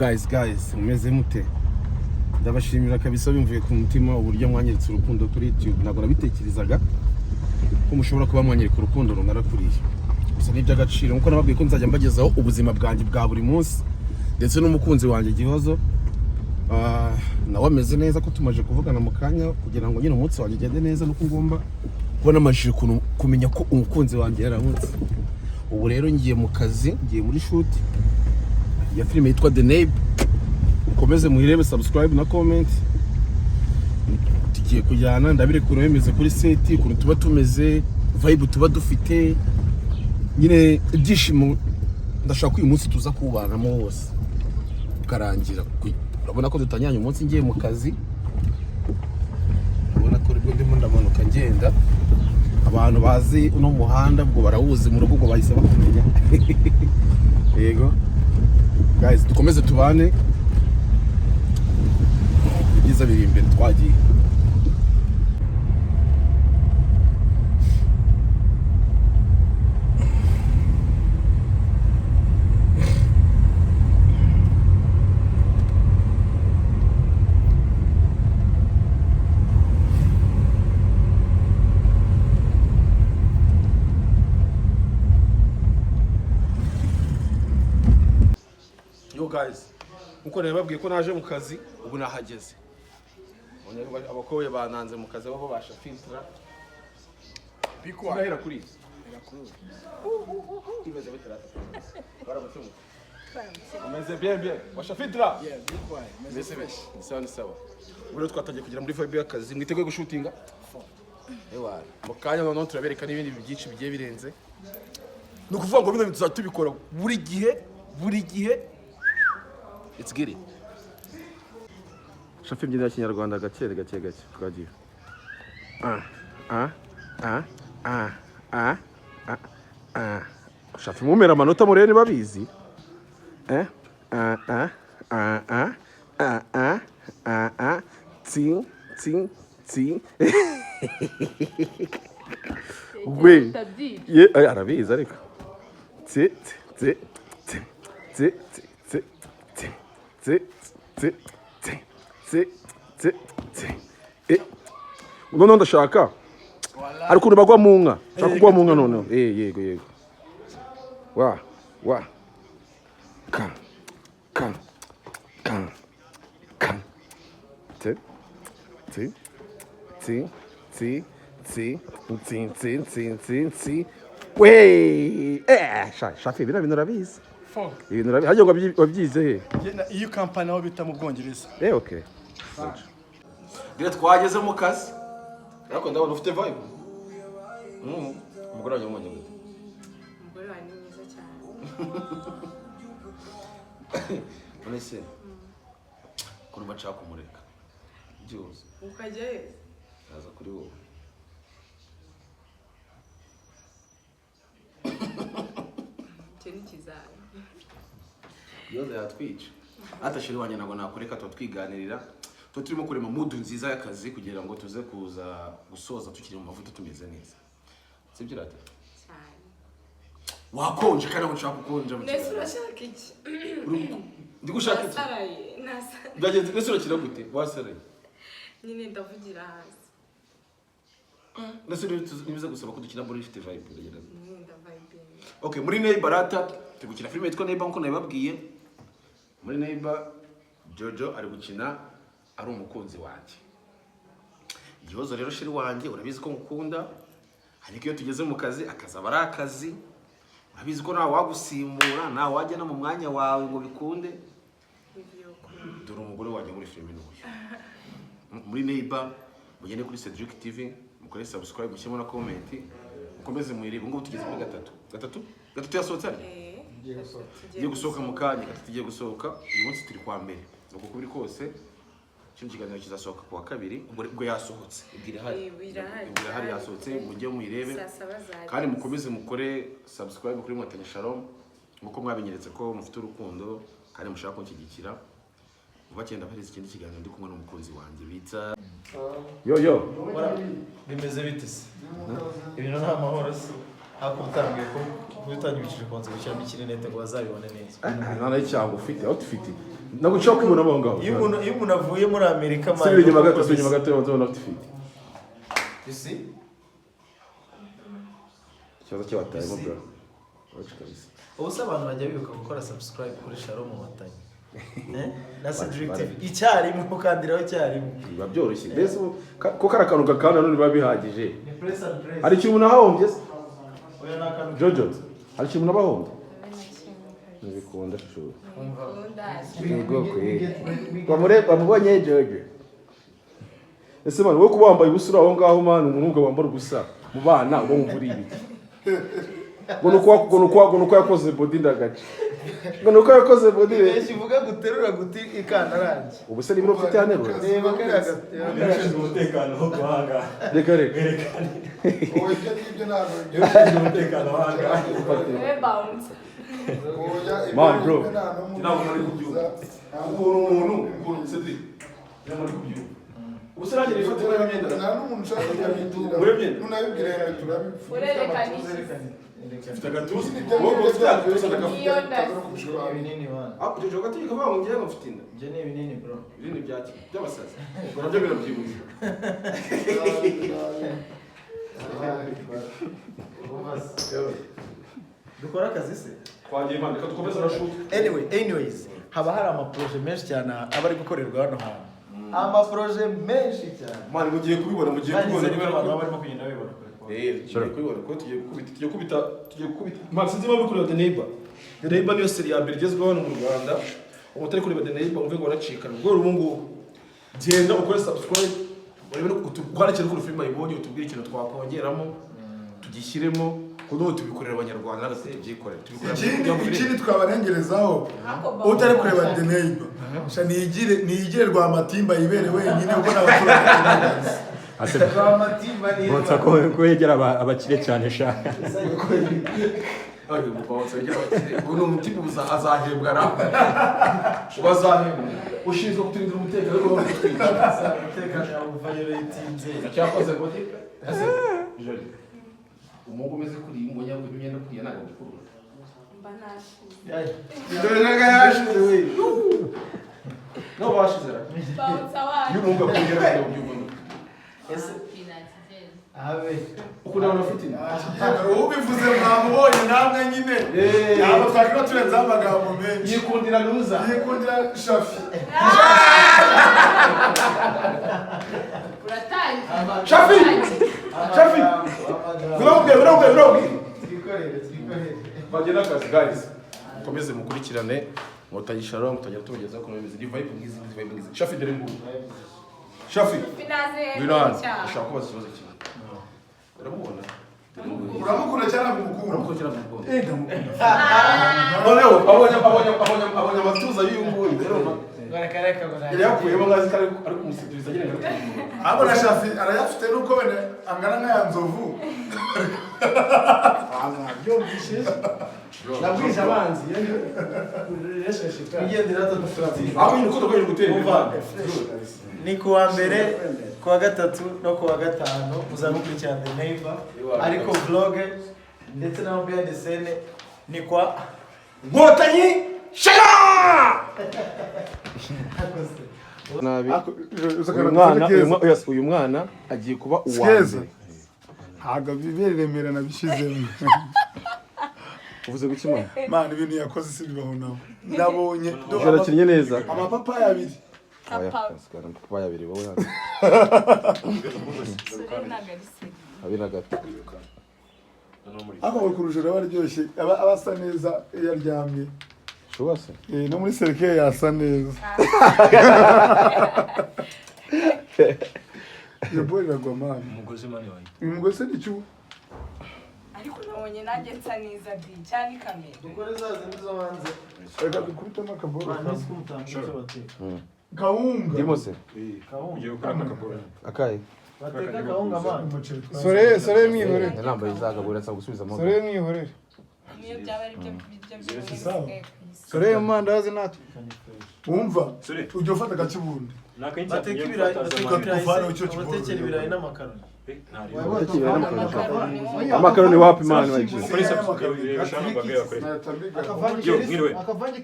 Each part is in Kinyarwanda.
Guys, guys, mumeze mute? Ndabashimira kabisa bimvuye ku mutima uburyo mwanyeretse urukundo kuri YouTube. Ntabwo nabitekerezaga ko mushobora kuba mwanyereka urukundo rungana kuriya. Gusa ni iby'agaciro, nkuko nababwiye ko nzajya mbagezaho ubuzima bwanjye bwa buri munsi, ndetse n'umukunzi wanjye Gihozo. Nawe ameze neza, ko tumaze kuvugana mu kanya kugira ngo nyine umunsi wanjye ugende neza, nuko ngomba kuba namajije kumenya ko umukunzi wanjye yaramutse. Ubu rero ngiye mu kazi, ngiye muri shoot ya filime yitwa The Neighbor. Mukomeze muhirebe, subscribe na comment. Tugiye kujyana, ndabire ukuntu bimeze kuri set, ukuntu tuba tumeze, vibe tuba dufite, nyine ibyishimo. Ndashaka ko uyu munsi tuza kuwubanamo wose ukarangira. Urabona ko dutangiranye umunsi ngiye mu kazi, urabona ko aribwo ndimo ndamanuka ngenda. Abantu bazi uno muhanda ubwo barawuzi, mu rugo ubwo bahise bakumenya. Yego guys, dukomeze tubane, ibyiza biri imbere, twagiye. Yo guys, nkuko nababwiye ko naje mu kazi, ubu nahageze. Abakobwa bananze mu kazi, babo basha filtra. Turahera kuri izi. Imeze bite rata? Baramutse mute? Umeze bien bien. Washa filtra? Yeah, be quiet. Meze bite? Ni sawa, ni sawa. Ubu rero twatangiye kugera muri vibe y'akazi, mwiteguye gushutinga? Ewa, mu kanya noneho turabereka n'ibindi byinshi bigiye birenze. Ni ukuvuga ngo bino bintu tuzajya tubikora buri gihe, buri gihe. Let's get it. Shafi, imbyino ya kinyarwanda, gake gake gake, twagiye. Ah, ah, ah, ah, ah, ah, ah. Shafi, mumera amanota murebe niba bizi. Eh? Ah, ah, ah, ah, ah, ah, ah, ah, tsi, tsi, tsi. We. Ye, ay, arabizi ariko. Tsi, tsi, tsi, tsi, tsi, tsi, tsi, tsi, tsi, tsi, tsi, tsi. Eh. Noneho ndashaka. Hari ukuntu bagwa mu nka. Nshaka kugwa mu nka noneho. Eh, yego, yego. Wa, wa. Ka, ka, ka, ka. Tsi, tsi, tsi, tsi, tsi, tsi, tsi, tsi, tsi, tsi. We! Eh, Shafi, biriya bintu urabizi. Ibintu urabizi. Harya ngo wabyize he? Iyo kampani aho bita mu Bwongereza. Eh, okay. Dire twageze mu kazi. Ariko ndabona ufite vibe. Umugore wanjye mubonye gute? Umugore wawe ni mwiza cyane. None se ko numva nshaka kumureka byose Ukajya he? Naza kuri wowe. Icyo ni ikizami. Yoza yatwica. Ata chéri wanjye, ntabwo nakureka, tuba twiganirira, tuba turimo kurema mood nziza y'akazi kugira ngo tuze kuza gusoza tukiri mu mavuta, tumeze neza, sibyo rata? Cyane. Wakonje kandi ntabwo nshaka gukonja mu Mbese kiganiro. urashaka iki? Ndi gushaka iki? Nasaraye, nasaraye. Byagenze mbese, urakira gute wasaraye? Nyine ndavugira hasi. Ndetse nibiza gusaba ko dukina muri ifite vibe, ndagira ngo. Nyine ndavibinga. Okay, muri Neighbor rata turi gukina filime yitwa Neighbor nkuko nabibabwiye. Muri Neighbor Jojo ari gukina ari umukunzi wanjye. Igihozo rero, chéri wanjye, urabizi ko ngukunda, ariko iyo tugeze mu kazi, akazi aba ari akazi. Urabizi ko ntawe wagusimbura, ntawe wajya no mu mwanya wawe ngo bikunde. Ibyo. Dore umugore wanjye muri filime n'uyu. Muri Neighbor, mugende kuri Cedric TV, mukore subscribe, mushyiremo na comment, mukomeze muyirebe. Ubu ngubu tugeze kuri gatatu. Gatatu? Gatatu yasohotse harya? Igiye gusohoka mu kanya, gatatu igiye gusohoka. Uyu munsi turi kwa mbere. Ubwo uko biri kose, kino kiganiro kizasohoka ku wa kabiri, ubwo yasohotse. Ubwo irahari. Ubwo irahari. Ubwo irahari, yasohotse, mujye muyirebe. Saa saba zageze. Kandi mukomeze mukore subscribe kuri Nkotanyi Shalom, nkuko mwabinyeretse ko mufite urukundo kandi mushaka kunshyigikira. Vuba cyenda mpereza ikindi kiganiro ndi kumwe n'umukunzi wanjye bita Yo yo. Bimeze bite se? Ibintu ni amahoro se? Ariko utambwiye ko utanyibukije kubanza gushyiramo ikirinete ngo bazabibone neza. Nta n'icyago ufite, aho ufite. Ntabwo nshobora kwibona aho ngaho. Iyo umuntu avuye muri Amerika, man. Subira inyuma gato, subira inyuma gato, banza outfit. You see? Ikibazo cy'abatayemo, bro. Wacu kabisa. Ubu se abantu bajya bibuka gukora subscribe kuri Shalom Nkotanyi, eh? Na Cedric TV icyarimwe, ukandiraho icyarimwe. Biba byoroshye mbese ubu ko kari akantu gakanda none biba bihagije. Ni press and press. Hari ikintu umuntu ahombye se? Oya, ni akantu. Jojo, hari ikintu umuntu aba ahombye? Ntibikunda shushu. Nkunda. Yego kwe. Bamubonye Jojo. Ese man, wowe kuba wambaye ubusa uri aho ngaho, man, umuntu wambara ubusa mu bana uba wumva uri ibiki? Ngo nuko yakoze body ndagace, ngo nuko yakoze body. Benshi uvuga guterura guti ikantarange. Ubu se nibiro mfite yanterura? Reba kariya Ushinzwe umutekano wo guhanga. Reka reka. Werekane. Oya, ibyo ngibyo ntabwo. Ushinzwe umutekano wahanga. Wowe bounce. Oya, ibyo Man, bro. ngibyo nta n'umwe Ntabwo nari kubyumva. nta Ukuntu umuntu, ukuntu Cedric ntabwo nari kubyumva. Ubu se nanjye nifate muri iyo myenda? Nta n'umuntu ushaka kubyabwira. Muri iyo myenda? Nunabibwira rero turabipfa. Urerekana iki? Mfite agatuza. Ibyo Wowe ngibyo ufite agatuza ndagafite. Iyo nda. Ibinini wana. Ah, Jojo, gategeka bavuga ngo ngiye ngo mfite inda. Ibyo ni ibinini, bro. Ibinini bya ki? By'abasazi. Ubwo nabyo birabyibushye. Umva se. Dukora akazi se. Twagiye, man, reka dukomeze na shoot. Anyway, anyways, haba hari amaprojet menshi cyane aba ari gukorerwa hano hantu, amaprojet menshi cyane. Man, mugiye kubibona, mugiye Kandi kubibona. nizere ko abantu baba barimo kugenda babibona kure kure. Eh, tugiye kubibona ko tugiye gukubita, tugiye kubita, tugiye gukubita. Man, sinzi impamvu uri kureba The Neighbor. The Neighbor niyo série ya mbere igezweho hano mu Rwanda. Ubu utari kureba The Neighbor umve ngo waracikana. Ubwo ubu ngubu genda ukore subscribe, urebe no utwandikire kuri filime ayibonye, utubwire ikintu twakongeramo, tugishyiremo, kuko n'ubu tubikorera Abanyarwanda ntabwo tubyikorera. Tubikorera Ikindi twabarengerezaho, utari kureba The Neighbor sha, niyigire Rwamatimba yibere wenyine, kuko n'abaturage Ase Rwamatimba ni bonsa ko yegera abakire cyane sha. Ubu ni umutima uza azahembwa nawe. Ubu azahembwa. Ushinzwe kuturindira umutekano ariko wowe kutwica. Umutekano yawuvayoratinze. Cyakoze body. Ese Joli. Umuhungu umeze kuriya, mbonye yambaye imyenda kuriya, ntabwo gikurura. Mba nashize. Dore naga yashize we. No bashize ra. Bounce wacu. Iyo umuhungu akongera kujya ubyumva. Ese abe Ukunda abantu bafite inda. Ubivuze mwamubonye namwe nyine, ntabwo twakwiba turenzeho amagambo menshi. Yikundira nuza. Yikundira Shafi. Uratangiye. Shafi! Shafi! Urabwira, urabwira, urabwira. Twikorere, twikorere. Bagenda akazi, guys. Mukomeze mukurikirane Nkotanyi Shalom, tutajya tubagezaho ukuntu bimeze. Ni vibe ngizi, ni vibe ngizi. Shafi, dore ngubu. Shafi. Finaze. Ngwino hano. Ndashaka kubaza ikibazo kimwe. Uramubona? Uramukunda cyangwa ntabwo umukunda? Uramukunda cyangwa ntabwo umukunda? Eh, ndamukunda. Noneho abonye amatuza y'uyu nguyu. Urumva? Yari yakuyemo nkazi ko ari kumusidiriza agira ngo ari kumureba. Ahubwo na Shafi arayafite, nuko wenda angana nk'aya nzovu. Byumvise nabwije abanzi relationship. Twigendera atadufite. Aho nyine urukundo rwanyu gutera imbere. Ni kuwa mbere, kuwa gatatu no kuwa gatanu muzamukurikirana The Neighbor, ariko vlog ndetse na behind the scene ni kwa Nkotanyi Shalom! Nabi. Uyu mwana, uyu mwana agiye kuba uwa Sikeza. mbere. Ntabwo bibere Remera nabishyizemo. Uvuze guki, mwana? Mana, ibintu yakoze si bibaho nawe nabonye. Joro akinnye neza. Amapapayi abiri. Oya, Papa. amapapayi abiri wowe hano. Sore ntabwo ari seri. Abi na gato. Ariko ngo kurujura aba aryoshye, aba asa neza iyo aryamye. Shuba se. Eh, no muri cercueil yasa neza. Iyo ball iragwa, man. Umugozi man wahita. Uyu mugozi ni cyo. Ariko nabonye nanjye nsa neza di cyane kamera. Dukore za zindi zo hanze. Reka dukubitemo akaboro Bantu kamwe. ko mutanga icyo bateka. Kawunga. Ndimo se. Kawunga. Ugiye gukora akaboro. Akaye. Bateka kawunga, man. Umuceri twa Sore, sore mwihorere. Nambaye izagabura nsaba gusubizamo. Sore mwihorere. Niyo byaba ari byo biryo byonyine Sawa. bisigaye ku isi. Sore mu mandazi natwe. Wumva Sore. ujya ufata agace ubundi. Bateka ibirayi, bateka ibirayi Uvana icyo se, kiboro. batekera ibirayi n'amakaroni. Amakaroni wapi man wagiye. Mukore subscribe, Shalom Bagaya kure. Yo, mwiriwe.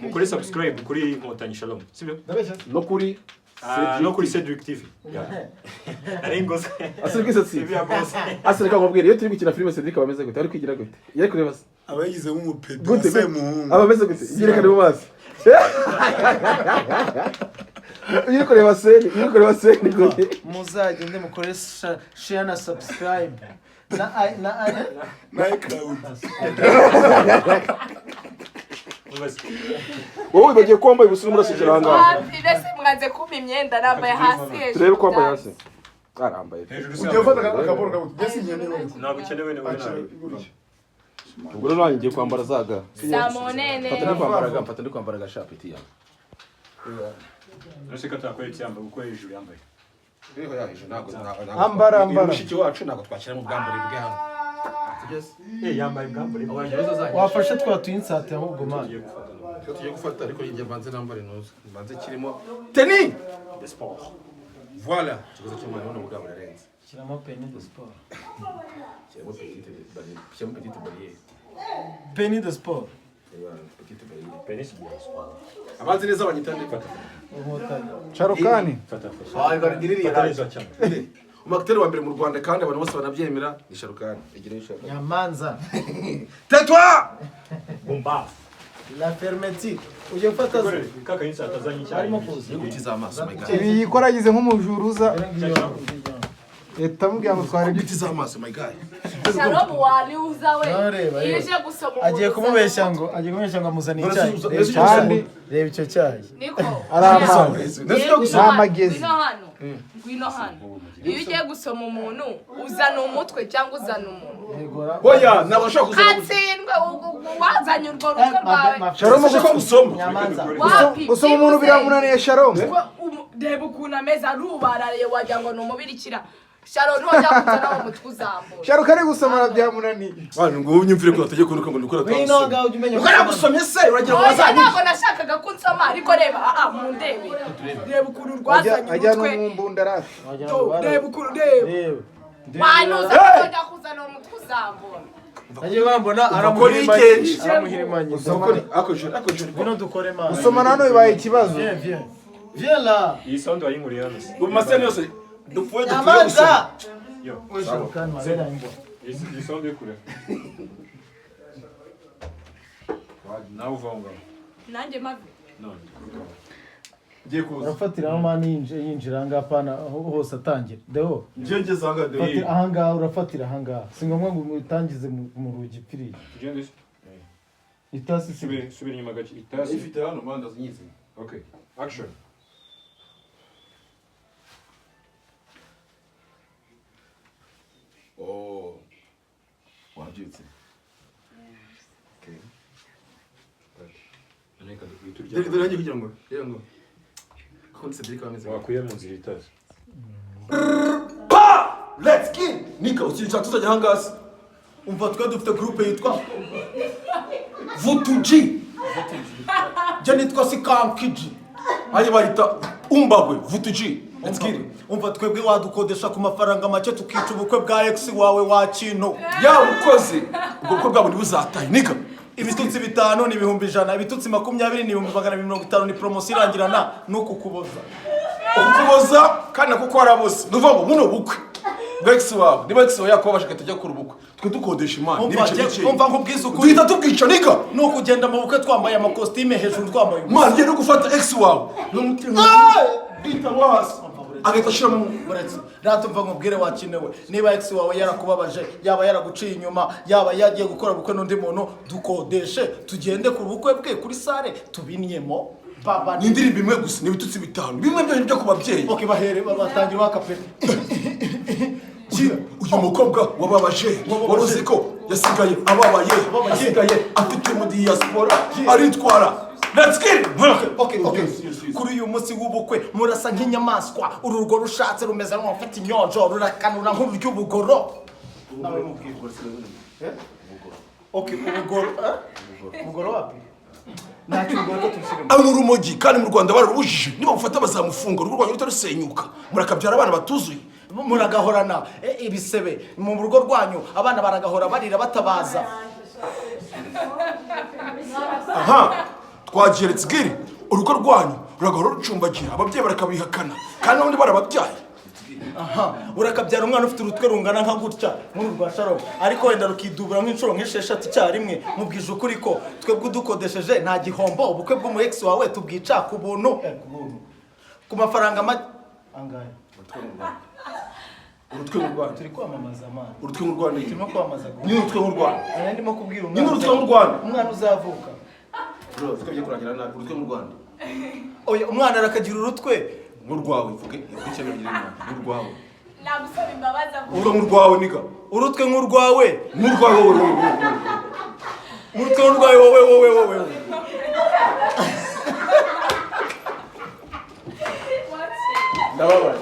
Mukore subscribe kuri Inkotanyi Shalom, sibyo? No kuri No kuri Cedric TV. Ari ngoze. Cedric se. Ibya boss. Cedric nkubwire, iyo turi gukina filime Cedric aba ameze gute? Ari kwigira gute? Iyo ari kureba se? Aba yigize nk'umupedo. Gute? Semuhungu. Aba ameze gute? Yerekane mu maso. Iyo uri kureba seni, iyo uri kureba seni gute? Muzagende mukore share na subscribe na na Na iCloud. Wowe wibagiye ko wambaye ubusa urimo urasukira aha ngaha. Wapi, mbese mwanze kumpa imyenda, nambaye hasi hejuru. Turebe ko wambaye hasi. Arambaye. Hejuru se. Ugiye ufata akaboro kagutu. Jye sinkeneye. Ntabwo ukenewe nawe nawe. Ubwo rero nanjye ngiye kwambara zaga. Samonene. Mfata ndi kwambara ga, mfata ndi kwambara ga shapeti ya. Nose ko atakweretse yambaye uko hejuru yambaye. Ambara, ambara. Mushiki wacu ntabwo twashyira mu bwambure bwe hano. Yambaye ubwambure. Wafashe twa tuyinsate ahubwo man. Tugiye gufata. Tugiye gufata ariko njye mbanze nambare ntuzi. Mbanze kirimo teni De sport. Voilà. Ikibazo cy'umwana ubona ubwabo burarenze. Shyiramo peni de sport. Shyiramo petite barrière. Shyiramo petite barrière. Peni de sport. Petite barrière. Penis de sport. Abanzi neza banyita nde? Inkotanyi. Sharukani. Fata fata. Ah, ngiririye. Fata neza cyane. Umakiteri wa mbere mu Rwanda kandi abantu bose banabyemera ni Sharukani. Igira ishaka. Nyamanza. Tetwa! Bomba. La fermeture. Ugiye gufata Kore kaka insata azanye icyayi. Arimo kuza. Inyuguti z'amaso my God. Ibi yikora agize nk'umujuruza. Leta amubwira ngo twari Inyuguti z'amaso my God. Shalom waliuza we. Ntareba, Iyo reba. uje gusoma Agiye umuntu kumubeshya uzana ngo agiye kumubeshya ngo amuzaniye None se icyayi. Reba icyo Kandi cyayi. Reba icyo cyayi. Niko. Ari amazi. Ndetse no gusoma. N'amagezi. Ngwino hano. Ngwino hano. Iyo ugiye gusoma umuntu uzana umutwe cyangwa uzana umuntu. Yegora. Oya, ntabwo nshobora kuzana. Katsindwe wazanye urwo rutwe rwawe. Shalom Ushaka gusoma. Nyamanza. Wapi? Gusoma umuntu biramunaniye Shalom. Reba ukuntu ameze arubarariye wagira ngo ni umubirikira. Sharon wajya kuzana uwo mutwe uzambura. Sharukani gusoma byamunaniye. Bana ngo unyumvire ko bategeka uruko ngo ndukora Ngwino ngaho ujye umenya. Uko nagusomye se uragira ngo Oya bazanyice. ntabwo nashakaga ko unsoma ariko reba mundebe. Reba ukuntu rwazanye Ajya no umutwe. mu mbunda rafi. Reba ukuntu reba. Reba. Wanuza kujya kuzana uwo mutwe uzambura. Agiye bambona aramuhirimanye. Aramuhirimanye. Ako Ngwino dukore man. Gusoma hano bibaye ikibazo. Viens, viens. Viens là. Iyi sound wayinkuriye hano se. Mu maseni yose dupfuye dupfuye Nyamanza. gusoma. Yo. We Sharukani wabera imbwa. Iyi sound yo kure. Nawe uva aho ngaho. Nanjye mavi. No. Ngiye kuza. Urafatira mani yinjira ahangaha pana hose atangira. Deo. Ngiye ngeze aha ngaha. Fatira ahangaha urafatira ahangaha. Si ngombwa ngo utangize mu rugi pfiriye. Tugende se. Itasi si Subira subira inyuma gake. Itasi. Ifite hano manda nyizi. Okay. Action. Oh. Wabyutse. Okay. Dore dore nanjye kugira ngo reba ngo ko Cedric ameze. Wakwiye mu nzira itasi. Pa! Let's get. Nika ukinshaka tuzajya aha ngaha se. Umva twe dufite groupe yitwa Vutuji. Jye nitwa Sikankiji. Hajya bayita Umbagwe Vutuji. Let's get it. Umva twebwe wadukodesha ku mafaranga make tukica ubukwe bwa ex wawe wa kintu. Yawe ukoze ubwo bukwe bwabo ntibuzatahe nika. Ibitutsi 5 ni 100,000, ibitutsi 20 ni 250,000, ni promosiyo irangirana nuku kuboza. Ukuboza kandi nako ko waraboze. Nuvuga ngo buno bukwe bwa ex wawe niba ex wawe yakubabasha agahita ajya gukora ubukwe twe dukodesha imana n'ibice bike. Umva nkubwize ukuri. Duhita tubwica nika. Ni ukugenda mu bukwe twambaye amakositime hejuru twambaye ubusa. Mwana ugiye no gufata ex wawe n'umutima duhita hasi agahita ashyiramo. Uretse rata umva nkubwire wakinewe niba ex wawe yarakubabaje yaba yaraguciye inyuma yaba yagiye gukora ubukwe n'undi muntu dukodeshe tugende ku bukwe bwe kuri sale tubinyemo baba. Ni indirimbo imwe gusa ni ibitutsi 5 bimwe byo byo ku babyeyi. Okay bahere batangira bakapera. Uyu mukobwa wababaje wari uzi ko yasigaye ababaye asigaye afite mu diaspora aritwara. Let's get it. Okay, okay. Kuri uyu munsi w'ubukwe murasa nk'inyamaswa uru rugo rushatse rumeze nk'ufite inyonjo rurakanura nk'ury'ubugoro. Okay, ubugoro. Ubugoro wapi? Ntacyo ubugoro ko tubishyiremo. Anywa urumogi kandi mu Rwanda bararubujije niba bamufata bazamufunga urugo rwanyu rutarusenyuka murakabyara abana batuzuye. Muragahorana ibisebe mu rugo rwanyu, abana baragahora barira batabaza. Aha twagiye, let's get it. Urugo rwanyu ruragahora rucumbagira, ababyeyi barakabihakana kandi n'ubundi barababyaye. Aha urakabyara umwana ufite urutwe rungana nka gutya nk'uru rwa Sharon, ariko wenda rukidubura nk'inshuro nk'esheshatu icyarimwe. Mubwije ukuri ko twebwe udukodesheje nta gihombo. Ubukwe bw'umu ex wawe tubwica ku buntu, ku buntu, ku mafaranga make angahe? Urutwe mu Rwanda. Turi kwamamaza amana. Urutwe mu Rwanda. Turimo kwamamaza. Nyine urutwe mu Rwanda. Nari ndimo kubwira umwana. Nyine urutwe mu Rwanda. Umwana uzavuka. Bro, urutwe bigiye kurangira nabi. Urutwe mu Rwanda. Oya, umwana arakagira urutwe nk'urwawe. Mvuge mvuge icyo bigira imana nk'urwawe. Nagusaba imbabazi avuga. Urutwe nk'urwawe, nigga. Urutwe nk'urwawe. Nk'urwawe wowe, wowe, wowe. Urutwe nk'urwawe wowe, wowe, wowe. Ndababaye.